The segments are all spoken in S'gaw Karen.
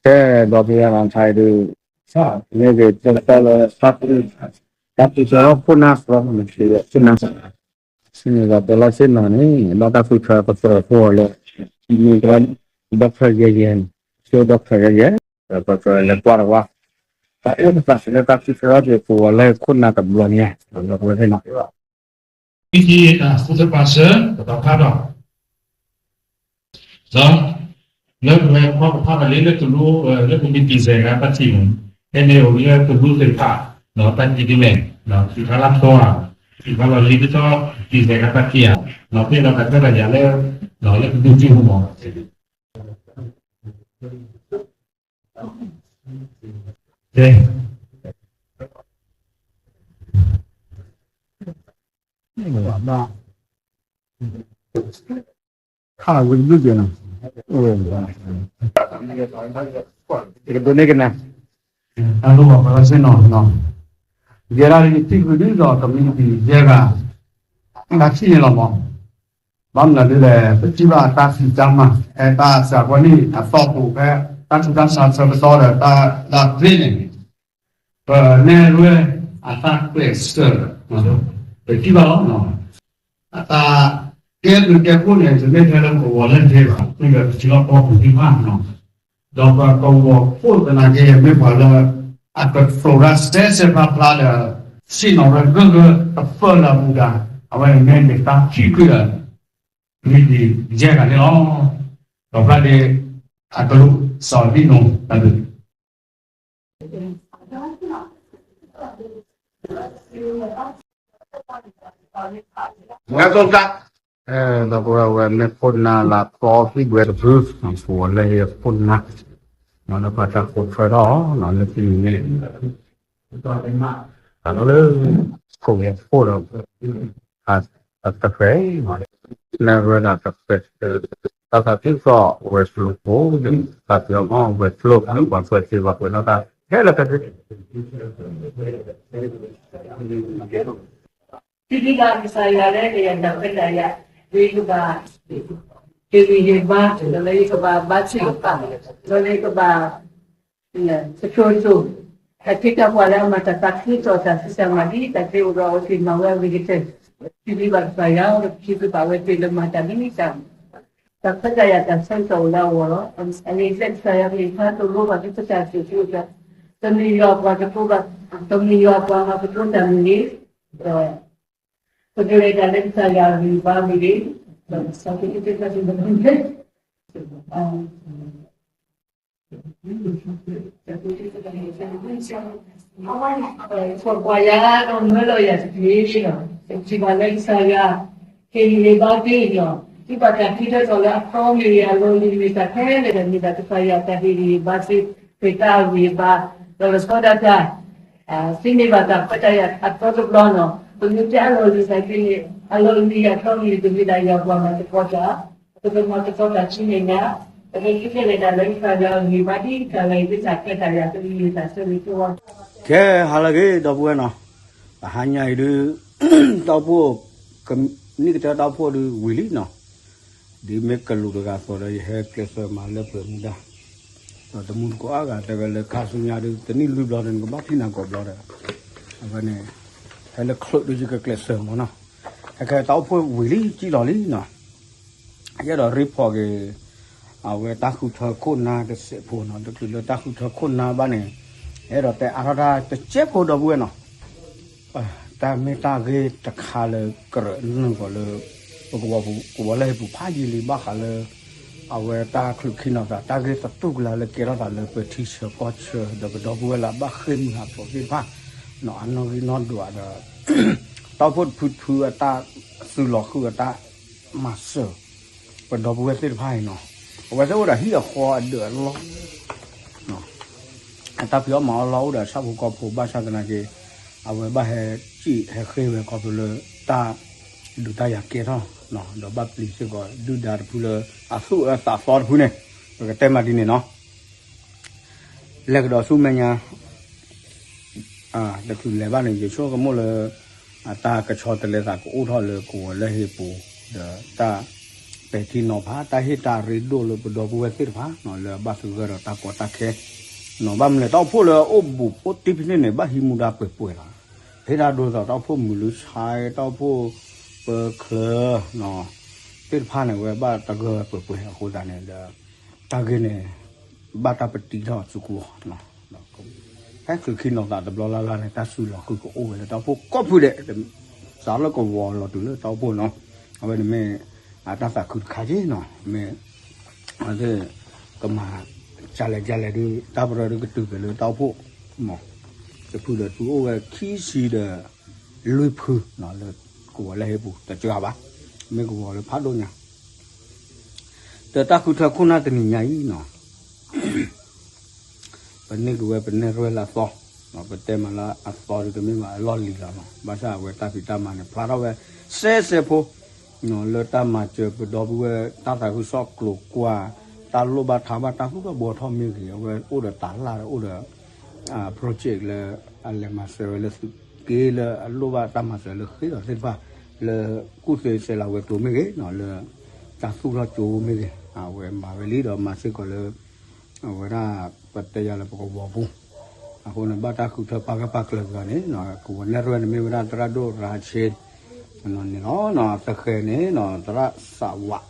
ဒီပုၢ်ဝဲၢ်နီၤ ခဲအံၤဒုး မ့ၢ်က့ၤတဲလၢ တၢ်သူၣ်ထီၣ်ခိၣ်နၢ် သီန့ၣ် ခိၣ်နၢ် စံးန့ၣ်ဒီးတဲလီၤစ့ၢ်နီၤန့ၣ် ဒီးတၢ်သူၣ်ထီၣ်ပတြၢၤဖိအီၤလၢ မ့ၢ်ကဒီး ဒီဖျၢၣ်ယဲၢ်ယဲၢ်န့ၣ် ကဒီဖျၢၣ်ယဲၢ်ယဲၢ် ပတြၢၤလဲၤကွၢ်တဝါ တၢ်အိၣ်သးလၢတၢ်သူၣ်ထီၣ်က့ၤပဝီၤလၢ ခိၣ်နၢ်တဘျီန့ၣ် ဒီပုၢ်ဝဲၢ်သ့ၣ်နီၤ ပံတံတၢ်ဃုသ့ၣ်ပာ်စၢၤ ပတဖးထီၣ် ဒီး လၢပဝဲဖီကဖးထီၣ်လံလၢ လၢကမံးတံာ်စဲးဂၤတၢ်ထံၣ်န့ၣ် ဖဲန့ၣ်အိၣ်လၢကလူသ့ၣ်တဖၣ် ဒီးတၢ်ထံၣ်ဒ်လဲၣ် ဒီးထံၣ်ဖးလၢသိဧါ ထံၣ်ဖးလီၤလံတသီ တံာ်စဲးဂၤတၢ်ထံၣ်ဧါ ဒီးဖဲဒီးတၢ်ခွဲးတၢ်ယာ်လၢ ဒီးလၢကဒုးစုမီၤ ခါဝံၤဘုက့ၤနီၤ တကဒိးန့ၢ်ကနၣ် အလိၣ်ဘၣ်ပှၤလၢဆ့ၣ်နီၤနီၤ ယဲဒၣ်ယထံၣ်ဃုာ်ဒ်သိးကမံးတံာ်ယဲၢ်ဂၤ တၢ်ထံၣ်န့ၣ်လီၤမး ဘၣ်မနုၤဒ်လဲၣ် ပထံၣ်ဘၣ်အတၢ်ဖံးတၢ်မၤ ဖဲတၢ်ဆါကွၢ်န့ၣ် အသီၣ်ပူၤဖဲ တၢ်ဆူးတၢ်ဆါဆၢကတီၢ်ဒီးတၢ်ဒၣ်သ့ၣ်န့ၣ် ပနဲၣ်ရွဲၣ်အတၢ်ကျဲးစၢး ပထံၣ်ဘၣ်လီၤ အတၢ်ကဲဘျုးကဲဖှိၣ်န့ၣ် တမ့ၢ်ထဲလၢပဝီၤလၢၢ်သ့ဘၣ် မ့ၢ်ဒီးပထံလီၢ်ကီၢ်ပူၤသ့ၣ်တဖၣ်နီၤ ဒီးပကဝီၤခိၣ်သနာ်က့ မ့ၢ်ပှၤလၢ အကတိၤတၢ်စဲစဲဖျါဖျါဒီး ဆ့ၣ်နီၤဝဲဂၢၢ်ဂၢၢ်တဖၢလၢအပူၤတၢ် အဝဲန့ၣ်မ့ၢ်န့ၣ်တၢ်ထံၣ်ကွံာ်ဒီး မံးတံာ်ယဲၢ်ဂၤန့ၣ်လီၤ. ဒီးဖျါဒ့ အကလူးစီၤဒံနိတၢ်ဒုး ဒီပုၢ်ဝဲၢ်ဝဲမ့ၢ်ခိၣ်နၢ်လၢအသီသံၣ်ဘှဲတဖု ပဝီၤလၢဟ့ၣ်အခိၣ်နၢ် လၢပှၤတၢ်ခိးထွဲထီၣ်အီၤ လၢဖဲန့ၣ်န့ၣ် လၢ ခိၣ်ဝဲၢ်ခိၣ်ဒီး အတဃဲၤ နဲၣ်ရွဲၣ်ဒၣ်တဃဲၤ တၢ်သးခုကစီၣ်ဝဲၤကျိၤဖိ သးပှၢ်မီၢ်ဝဲၤကျိၤ ပှၤကွဲးသ့ပှၤကွဲးနီၣ်တၢ် ဟဲလၢဖဲ ခံဒံဘၣ်ကစၢ်ယွၤလၢကယၤတၢ်ခွဲးတၢ်ယာ် ဒ်ယကဘၣ် ဟ့ၣ်ဂံၢ်ဟ့ၣ်ဘါ ဒီးလၢယကဘၣ်ဘါထုကဖၣ် ဒီးလၢယကဘၣ် ကတိၤဒိၣ် တၢ်ခ့တၢ်ပှၤလၢအမၤတၢ်သးခုကစီၣ်တၢ်ဖံးတၢ်မၤဒ်တၢ်သ့အိၣ်ဒီးအဝဲသ့ၣ်မၤဝဲအဂ့ၤကတၢၢ် ခံဒံဘၣ်ကစၢ်ယွၤ ဒီးပထံၣ်ဘၣ်ဝဲသ့ၣ်လၢမၤတၢ်ဒ်တၢ် တၢ်ခွဲးတၢ်ယာ်တၢ်ဆၢကတီၢ်အိၣ်လၢအဂီၢ်လီၤ. အဂ့ၢ်ဒ်လဲၣ်ကစၢ်ယွၤကလုၢ်ကထါတလိၣ်ဘၣ်ဒ်ပတၢ်စူၢ်က့ၤ တမံၤယွၤပှၤကတိၤဘၣ် တမံၤယွၤပှၤမၤကတိၤတၢ်မ့ၢ်ဂ့ၤ ဒီး ပကလဲၤတၢ်လၢကစၢ်ယွၤအဂံၢ်ဘါမ့ၢ်ဂ့ၤ ဒီးကစၢ်ခရံာ်ကစၢ်ခရံာ်မ့ၢ်ဂ့ၤ ပှၤယၤဒီးမၢလီၤယၤတက့ၢ်လီၤ. ပထံၣ်ဘၣ်လၢကစၢ်ယွၤ ဟ့ၣ်ဂံၢ်ဟ့ၣ်ဘါသ့ၣ်လီၤ. သုဘၣ်တၢ်ထံၣ်တၢ်တီၤလၢအသီမ့ၢ်ဂ့ၤ အလီၢ်လံၤမ့ၢ်ဂ့ၤ တၢ်ခဲလၢာ်န့ၣ် မ့ၢ်ဒၣ်ကစၢ်ယွၤတၢ်ဟ့ၣ်ဂံၢ်ဟ့ၣ်ဘါသု ပတၢ်ဂံၢ်ဘါ ဒီးလီၤဆီဒၣ်တၢ် သ့န့ၢ်ဘၣ်တၢ်ခွဲးတၢ်ယာ်အသီတဘျီနီၤ ပမ့ၢ်တဲအလီၢ်လံၤသးက့န့ၣ် အလီၢ်လံၤအသီမ့ၢ်ဂ့ၤ တမ့ၢ်ဒၣ်ယွၤပှၤမၤသကိးတၢ် ပကမၤသကိးတၢ်ဆူမဲာ်ညါ ပကသ့ၣ်ညါလၢတၢ်လၢကစၢ်ယွၤအဂံၢ်ဘါဒ်တၢ်လၢအံၤ ပတၢ်ခွဲးတၢ်ယာ် ပမ့ၢ်တၢ်ဆၢဂ့ၤကဝီၤ ကဲ ဟါလၢအဂ့ၤ ဒီပုၢ်ဝဲၢ်နီၤ တဟါညါအံၤဒုး တီၢ်ဖှိၣ် နံၣ်ကတၢၢ်တီၢ်ဖှိၣ်ဒုးဝံၤလံနီၤ ဒ်မ့ၢ်ကလူးတဂၤအသိးဒီး ယဟဲကျဲးစၢးမၤလၢပှဲၤမူဒါ ဒီးတမူတကိးအါဂၤတဲဝဲလၢခါဆူညါဒုး တနံၣ်လွံၢ်ဘျီန့ၣ် နကဘၣ်ထံၣ်နၤကိးဘျီဒီး အဝဲန့ၣ် ဟဲလၢချုးဒုးယကကျဲးစၢးမးနီၤ ဟဲခဲတီၢ်ဖှိၣ်ဝံၤလံ ကံၣ်လီၤလံနီၤ ယအဲၣ်ဒိး report က့ၤ အဝဲတၢ်ဃုထၢခိၣ်နၢ်တစဲးဖိနီၤ တချုးလၢတၢ်ဃုထၢခိၣ်နၢ်ဘၣ်န့ၣ် ယအဲၣ်ဒိးတဲအါထီၣ်တၢ်တစဲးဖိဒီပုၢ်ဝဲၢ်နီၤ တၢ်မ့ၢ်တၢ်ဂ့ၢ်တခါလၢကရၢနုာ်ကီးလၢ ပကဝီၤပူၤကဝီၤလၢဟံၣ်ပူၤဖးယံာ်လံဘၣ်ဃးလၢ အဝဲတၢ်ချုးခံနီၤသး တၢ်ဂ့ၢ်သတူၢ်ကလာ်လၢကဲထီၣ်သးလၢပထံဆၢကီၢ်ဆၢ ဒီးပဒီပုၢ်ဝဲၢ်လၢအဘၣ်ဃ့ၢ်မှံဟးဖျိးသ့ၣ်တဖၣ် နီၢ်အနီၣ်ဂံၢ်နီၣ်ဒွးဒီး တီၢ်ဖှိၣ်တဖုတဖုအတၢ်သုးလီၤဃုာ်အတၢ်မၤစၢၤ ပဒီပုၢ်ဝဲၢ်သ့ၣ်တဖၣ်အံၤနီၤ အဝဲသ့ၣ်အိၣ်ဒီးဟံၣ်အဃီအဒၢးအလီၢ် အတၢ်ဖံးအီၣ်မၤအီၣ်လီၢ်အိၣ်ဒီးအဆၣ်ဖိကီၢ်ဖိဘၣ်ဆၣ်သနာ်က့ အဝဲဘၣ်ဟဲစံၣ်ဟဲဃ့ဝဲခီဖျိလၢတၢ်ဒုးတၢ်ယၤကဲထီၣ် ဒီးဘၣ်ပျံၤစ့ၢ်ကီးဒုၣ်ဒါတဖုလၢအသူၣ်အၢသးသီတဖုန့ၣ် ပကတဲမးဒ်န့ၣ်နီၤ လဲၤကဒီးဆူမဲာ်ညါ တချုးလဲၤဘၣ်န့ၣ် ယဆိကမိၣ်လၢ အတၢ်ကဆီတလဲသးကအိၣ်ထီၣ်လၢကဝီၤလၢဟံၣ်ပူၤ ဒီးတၢ် ပဲာ်ထံနီၤဖး တၢ်ဟ့ၣ်တၢ်ရ့ဒိၣ်လၢပဒီပုၢ်ဝဲၢ်သ့ၣ်တဖၣ် လၢအဘၣ်သဂၢၢ်ဒီးတၢ်ကီတၢ်ခဲ, ဘၣ်မနုၤလဲၣ် တၢ်အိၣ်ဖှိၣ်လၢအအိၣ်ဘူးအိၣ်တ့ၢ်ဖဲန့ၣ်န့ၣ် ဘၣ်ဟံးမူဒါပှဲၤပှဲၤလီၤ. ဟ့ၣ်တၢ်ဒိသိး တၢ်အိၣ်ဖှိၣ်မုၢ်လူဆါ တၢ်အိၣ်ဖှိၣ်ပချၢ သ့ၣ်တဖၣ်န့ၣ် ဝဲဘၣ်သဂၢၢ်ပှဲၤပှဲၤအဃိသတးန့ၣ်ဒီး တၢ်ဂ့ၢ်န့ၣ် ဘၣ်တၢ်ပတံထီၣ်အစုကဝဲၤ ဖဲချုးခံနီၤသးတဘျီလၢ်လၢ်န့ၣ် တၢ်စုလီၤဃုာ်ကအိၣ်ဝဲလၢတၢ်အိၣ်ဖှိၣ်ကိးဖုဒဲး, စးလၢကဝီၤလီၤတုၤလၢတၢ်အိၣ်ဖှိၣ်နီၤ, အဝဲန့ၣ်မ့ၢ် အတၢ်သးခုတခါက့နီၤ, မ့ၢ် အဝဲသ့ၣ် ကမၤ ကလဲၣ်ကလဲၣ်ဒုး တၢ်ပရၢဒုးကတုၤဖဲလၢတၢ်အိၣ်ဖှိၣ်မး, တဖုဒီးတုၤအိၣ်ဝဲခံဆံဒီးလွံၢ်ဖု လၢကဝီၤလၢဟ့ၣ်ပူၤ တကၢဘၣ်, မ့ၢ်ကဝီၤလၢဖးဒိၣ်ညါ ဒီးတၢ်ဃုထၢခိၣ်နၢ်တနံၤညါအံၤနီၤ ပန့ၢ်က့ၤဝဲပနဲၣ်ရွဲၣ်လၢအသီ, ပတဲမးလၢအသီဒုးတမ့ၢ်ဘၣ်အလီၢ်လံၤလီၤနီၤ, ဘၣ်ဆၣ်အဝဲတၢ်ဖံးတၢ်မၤန့ၣ် ဖျါထီၣ်ဝဲစဲစဲဖိ လၢတၢ်မၤစၢၤပဒီပုၢ်ဝဲၢ် တၢ်သးခုကစီၣ်ကျိၤကွာ် တၢ်လိၣ်ဘၣ်ထးဘၣ် တၢ်သူၣ်ထီၣ်ဘှီထီၣ်မ့ၢ်ဂ့ၤ, အဝဲအိၣ်ဒီးတၢ်လၢ်ဒီးအိၣ်ဒီး project လၢအလဲၤမၤစၢၤဝဲလၢသုးက့လၢအလိၣ်ဘၣ်တၢ်မၤစၢၤလၢဃ့အီၤသ့ၣ်တဖၣ် လၢကူၣ်သ့စဲလၤဝဲၤကျိၤမ့ၢ်ဂ့ၤ, လၢတၢ်သူၣ်ထီၣ်ကၠိမ့ၢ်ဂ့ၤ, အဝဲမၤဝဲလံဒီးမၤစ့ၢ်ကီးလၢ အဝဲဒၣ် ပတဲယၤလၢပကဝီၤပူၤ, အဃိန့ၣ် ဘၣ်တၢ်ဃုထၢပာ်ဂၢၢ်ပာ်ကျၢၤက့ၤအီၤန့ၣ် ကဝီၤနဲၣ်ရွဲၣ်န့ၣ်မ့ၢ်ဝဲဒၣ်သရၣ်ဒိၣ်ရၤဆ့ န့ၣ်လီၤ, သဃဲၤန့ၣ် သရၣ်စးဝး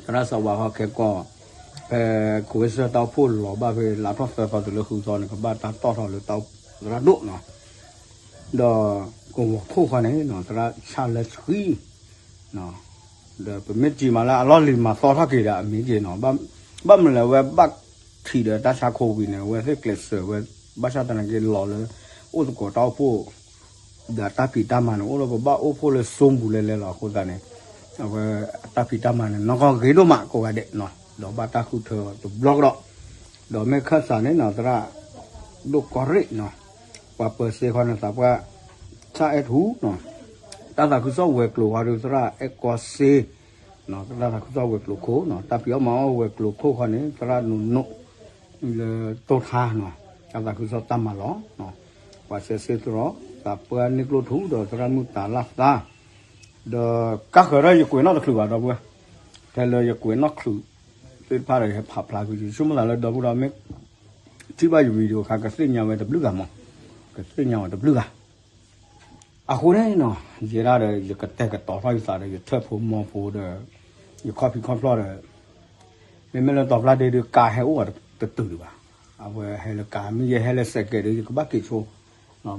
သရၣ်စးဝးဟီခဲကီၢ် ဖဲ ခိၣ်ဝ့စၢၢ်တၢ်အိၣ်ဖှိၣ်လီၤဘၣ်ဖဲလါထီၣ်သၢသီတုၤလၢဃုသီန့ၣ် ကဘၣ်တၢ်တီၣ်ထီၣ်လၢတၢ်သရၣ်ဒိၣ်နီၤ, ဒီးကဝီၤခိၣ်ဃီန့ၣ် သရၣ်ဆၣ်လၢဆှံ ဒီးပမ့ၢ်စံးမးလၢအလီၢ်လံၤမၤသီထီၣ်က့ၤဒီးအမ့ၢ်က့ၤနီၤ, ဘၣ်မနုၤလဲၣ်အဝဲဘၣ်ထံးဒီးတၢ်ဆါ COVID န့ၣ် အဝဲသ့ၣ်ကျဲးစၢးဝဲ ဘၣ်ဆၣ်သနာ်က့လီၤလၢ အိၣ်သကိးတၢ်အိၣ်ဖှိၣ် ဒီးတၢ်ဖံးတၢ်မၤန့ၣ် အိၣ်လၢပဘၣ်အိၣ်ဖှိၣ်လၢ Zoom ပူၤလဲၤလဲၤလီၤအဃိသတးန့ၣ် အဝဲအတၢ်ဖံးတၢ်မၤန့ၣ် နီၢ်ကီၢ်ဂ့ၤဒိၣ်မးကိးဂၤဒဲးနီၤ, ဒီးဘၣ်တၢ်ဃုထၢတဘျီကဒီး, ဒီးမ့ၢ်ခၢၣ်စးန့ၣ်နီၤ သရၣ်ဒိၣ်ကီၢ်ရ့ၣ်နီၤ, ပှၤပၢၤစ့ခီန့ၣ် သးပှၢ် ဆၣ်အဲၣ်ထူနီၤ, တၢ်သးခုကစီၣ်ဝဲၤကျိၤဃီဒီး သရၣ်အဲၣ်ကီစ့ တၢ်သးခုကစီၣ်ဝဲၤကျိၤခိၣ်နီၤ, တၢ်ဖံးအီၣ်မၤအီၣ်ဝဲၤကျိၤခိၣ်ဃီန့ၣ် သရၣ်နိၣ်နိၣ် လၢတိၢ်ထါနီၤ, တၢ်သးခုကစီၣ်တၢ်မၤလီၤ, ပှၤစဲးစ့သရီ သးပှၢ်န့ၢ်ကျိၣ်ထူဒီးသရၣ်မုၣ်တၤလၣ်သါ, ဒီးကါဃၢၤထီၣ်ယကွဲးနီၣ်တချုးဘၣ်ဒီပုၢ်ဝဲၢ်, ထဲလၢယကွဲးနီၣ်ချုးသ့ၣ်တဖၣ်ဒီး ယဟဲဖးဖျါကွံာ် ယဆိကမိၣ်သးလၢဒီပုၢ်ဒီဝဲၢ်မ့ၢ် ထံၣ်ဘၣ်ယ video အခါ ကသ့ၣ်ညါဝဲတဘျုးဂၤမး, ကသ့ၣ်ညါဝဲတဘျုးဂၤ အဃိန့ၣ်နီၤ ယဲဒၣ်ဒီး ယကတဲာ်ကတီၤထီၣ်ယသးဒီး ယထၢၣ်ဖိမီၤဖိဒီး ယခီၣ်ဖံးခီၣ်ဖျီၣ်ဒီး မ့မ့ၢ်လၢတီၤဖျါဒ့ဒီး ကါဟဲအိၣ်တတုၤဒံးဘၣ်, အဝဲဟဲလၢကါ မ့ၢ်ယဟဲလၢစဲးကဲးဒီး ယကဘၣ်က့ၤဆိ,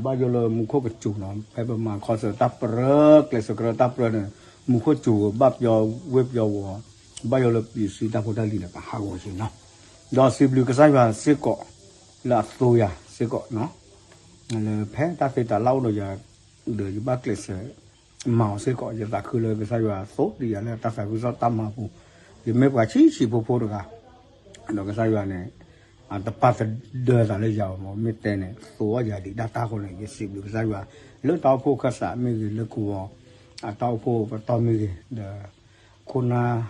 ဘၣ်ယိၣ်လၢမူခိၣ်ကစူၤနီၤ ဖဲပမၤခီစၢၤတၢ်ပြၢ ကျဲးစၢးကရၢတၢ်ပြၢန့ၣ် မူခိၣ်စူၤဝဲဘၣ်ပယီၤဝ့ၢ်ပယီၤဝီၤ, ဘၣ်ယိၣ်လၢပယီၤစံတၢ်ဖိတၢ်လံၤန့ၣ် ပဟးဂီၤဆ့နီၤ, ဒီးစံးဘျုးကစၢ်ယွၤစ့ၢ်ကီး လၢအသိယၤစ့ၢ်ကီးနီၤ, လၢဖဲတၢ်သ့တၢ်လၢ်အိၣ်ဒီးယၤ ဒီးယဘၣ်ကျဲးစၢး မၤအီၤစ့ၢ်ကီး ယသးခုလၢကစၢ်ယွၤသိဒံးယၤလၢတၢ်သးခုကစီၣ်တၢ်မၤပူၤ, ယမ့ၢ်ပှၤဆံးဆံးဖိဖိတဂၤ, ဒီးကစၢ်ယွၤန့ၣ် အတပာ်သဒၢသးလၢယၤဘၣ်မး မ့ၢ်တဲန့ၣ် သိအီၣ်ယၤဒံးဒၣ်တၢ်အဃိန့ၣ် ယစံးဘျုးကစၢ်ယွၤ လၢတၢ်အိၣ်ဖှိၣ်ခၢၣ်စးမ့ၢ်ဂ့ၤ လၢကဝီၤ အတၢ်အိၣ်ဖှိၣ်ပတီၢ်မ့ၢ်ဂ့ၤ ဒီး ခိၣ်နၢ်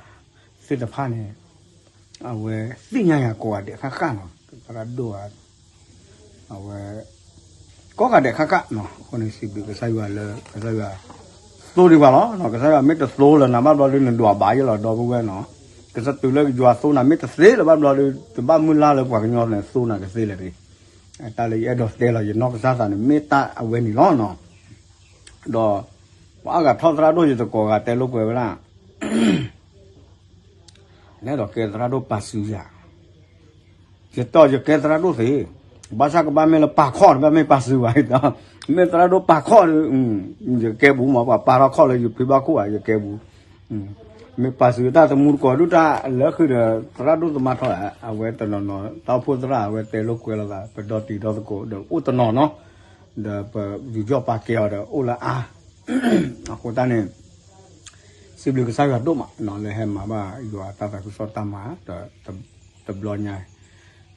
သ့ၣ်တဖၣ်န့ၣ် အဝဲသ့ၣ်ညါယၤကိးဂၤဒဲးဃၣ်ဃၣ်နီၤ, သရၣ်ဒိၣ်ဧါ အဝဲ ကိးဂၤဒဲးဃၣ်ဃၣ်နီၤ, အဃိန့ၣ်စံးဘျုးကစၢ်ယွၤလၢ ကစၢ်ယွၤသိဒံးပှၤလီၤ, ကစၢ်ယွၤမ့ၢ်တသိလၢနၤဘၣ်ဘျီဒုး နဒွးဘၣ်ယဲလီၤ ဒီပုၢ်ဝဲၢ်နီၤ, ကစၢ်တုၤလၢယွၤသိနၤမ့ၢ်တသ့လၢၤဘၣ်ဘျီဒုး တဘၣ်မုၢ်လၢ်လၢပှၤကညီန့ၣ် သိနၤကသ့လၢၤတဂ့ၤ, တၢ်လၢယအဲၣ်ဒိးတဲလီၤ ယနီၢ်ကစၢ်သးန့ၣ် မ့ၢ်တၢ်အဝဲန့ၣ်လီၤနီၤ, ဒီး ပှၤအါဂၤထီၣ်သရၣ်ဒိၣ်ယတကိးဂၤတဲလိာ်ကွဲဝဲဒၣ် နဲဒိးကဲသရၣ်ဒိၣ်ပာ်စုယၤ, ယတီၢ်ယကဲသရၣ်ဒိၣ်သ့, ဘၣ်ဆၣ်ကဘၣ်မ့ၢ်လၢပာ်ခီၣ်တဘၣ်မ့ၢ်ပာ်စုဘၣ်, မ့ၢ်သရၣ်ဒိၣ်ပာ်ခီၣ်ဒီး ယကဲဘူးမး ပှၤပာ်ထီၣ်ခီၣ်လၢယဖံဘၣ်ခိၣ်ဧါ ယကဲဘူး, မ့ၢ်ပာ်စုတၢ်သမူတကိးဒုၣ်တၢ်လၢဃုာ်ဒီး သရၣ်ဒိၣ်သမါထီၣ်ဧါ အဝဲတနီၤနီၤ တၢ်အိၣ်ဖှိၣ်သရၣ်အဝဲတဲလိာ်ကွဲလိာ်သး ပဒီတံၤဒီသကိးဒီးအိၣ်တနီၤနီၤ, ဒီးပယူးယီၣ်ပာ်ကဲအီၤဒီးအိၣ်လၢအါ အဃိတၢ်န့ၣ် စံးဘျုးကစၢ်ယွၤဒိၣ်မးနီၤ လၢဟဲမၤဘၣ်ယွၤတၢ်သးခုကစီၣ်တၢ်မၤ တဘျီညါ, တၢ်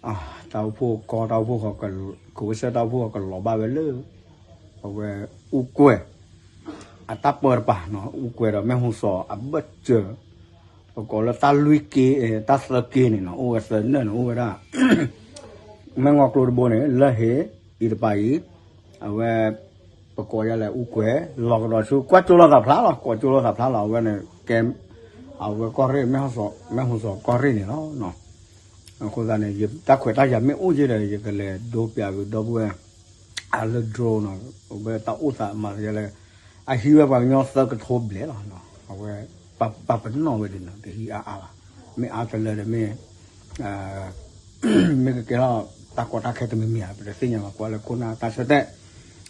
အိၣ်ဖှိၣ်ကီ တၢ်အိၣ်ဖှိၣ်ဃီ ကဝဲဆၢတၢ်အိၣ်ဖှိၣ်ဃီကလီၤဘၣ်ဝဲလၢ အဝဲအူကွဲၤ အတၢ်ပၢတပၤနီၤ အူကွဲၤဒီးမ့ၢ်ဟူးစီၤအဘၢၣ်စၢၤ ပကိးလၢတၢ်လွံၢ်က့ တၢ်သၢက့န့ၣ်နီၤ အိၣ်ဝဲသၢနၢၣ်န့ၣ် အိၣ်ဝဲဒၣ် မဲၢ်ငီၢ်ကျိတဘိန့ၣ် လၢဟ့ၣ်အံၤတပၤအံၤ အဝဲ ပကိးယၤလဲၣ်အူကွဲၤ လီၤကဒီးဆူ ကွၢ်ကၠိလိာ်သးဖျါလီၤ ကိးကၠိလိာ်သးဖျါလီၤ အဝဲန့ၣ် ကဲ အဝဲကီၢ်ရ့ၣ် မဲၢ်ဟီၣ်စီၤ မဲၢ်ဟီၣ်စီၤကီၢ်ရ့ၣ်န့ၣ်လီၤ. အဃိသတးန့ၣ် ယတၢ်ခွဲးတၢ်ယာ်မ့ၢ်အိၣ်က့ဒီး ယကလဲၤဒိပျးကဒီပုၢ်ဝဲၢ် အလၢ drone နီၤ, အဝဲတၢ်အိၣ်သးမၤလၢ အဟံးဝဲပှၤကညီသၢကထိဘျဲၣ်လီၤ. အဝဲ ပာ်ပနီၣ်ဝဲဒ်နီၤ တဟံးအါအါဘၣ်, မ့ၢ်အါတလၢဒီးမ့ၢ် မ့ၢ်ကကဲထီၣ်တၢ်ကီတၢ်ခဲတမံၤမံၤဧါ ပတသ့ၣ်ညါဘၣ် ကွၢ်လၢခိၣ်နၢ်တၢ်ဆၢတဲာ်.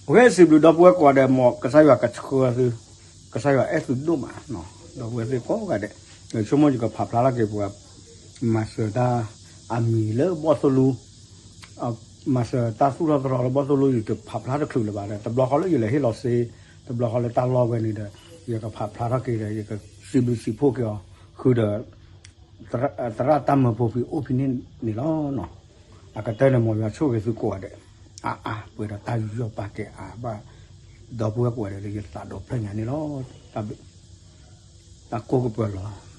အဝဲစံးဘျုးဒီပုၢ်ဝဲၢ်ကိးဂၤဒဲး မ်ကစၢ်ယွၤကဆှၢသု, ကစၢ်ယွၤအဲၣ်သုဒိၣ်မး, ဒီပုၢ်ဝဲၢ်သ့ၣ်ကိးဂၤဒဲး, ဆိကမိၣ်ယကဖးဖျါထီၣ်က့ၤပှၤ မၤစၢၤတၢ်အမံၤလၢဘီၣ်သိၣ်လိ မၤစၢၤတၢ်သူၣ်ထီၣ်သရီလၢဘီၣ်သိၣ်လိ ယတဖးဖျါတချုးလၢၤဘၣ်ဒီး တဘျီဃီလၢယလဲၤဟ့ၣ်လီၤစ့, တဘျီဃီလၢတၢ်လီၢ်ဝဲန့ၣ်ဒီး ယကဖးဖျါထီၣ်က့ၤဒီး ယကစံးဘျုးစံးဖှိၣ်က့ၤအီၤ, ဃုာ်ဒီး သရၣ်တၢ်မၢဖိဖံးအိၣ်ဖဲန့ၣ်န့ၣ်လီၤ. အကတၢၢ်န့ၣ် မ်ယွၤဆိၣ်ဂ့ၤသုကိးဂၤဒဲး အါအါ ပှဲၤဒီးတၢ်ယူးယီၣ်ပာ်ကဲအါဘၣ် ဒီပုၢ်ဝဲၢ်ကိးဂၤဒဲးလၢယသးဒီဖျၢၣ်ညါန့ၣ်လီၤ. တၢ်ကိၢ်ကပၢၤလီၤ.